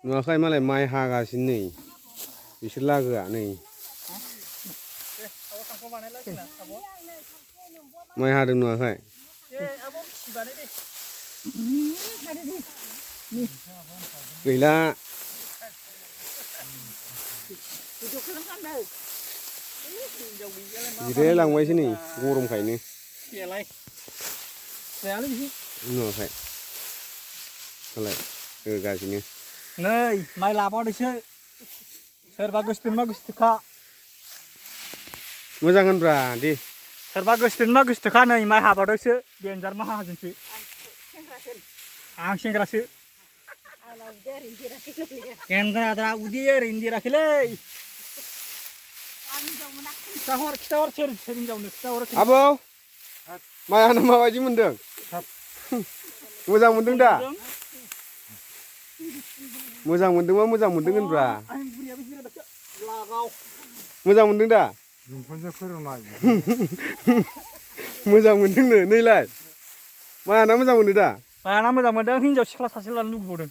नुवाखै मालाय माइ हागासिनो नै बिसोर लागोआ नै माइ हादों नुवाखै गैला जिरायलांबायसो नै गरमखायनो नुवाखै मालाय होगासिनो नै माइ लाबावदोसो सोरबा गोसोथोनबा गोसोथोखा मोजां होनब्रा दे सोरबा गोसोथोनबा गोसोथोखा नै माइ हाबावदोसो देन्जार माहाजोनसो आं सेंग्रासो सेंग्राद्रा उदै ओरैनो देराखैलै खिथाहर सोर हिनजावनो खिथाहर आबौ माइ हानो माबायदि मोनदों मोजां मोनदों दा मोजां मोनदोंबा मोजां मोनदों होनब्रा मोजां मोनदों दा मोजां मोनदोंनो नैलाय माइ हाना मोजां मोनदों दा माइ हाना मोजां मोनदों हिनजाव सिख्ला सासे लानो लुबैबावदों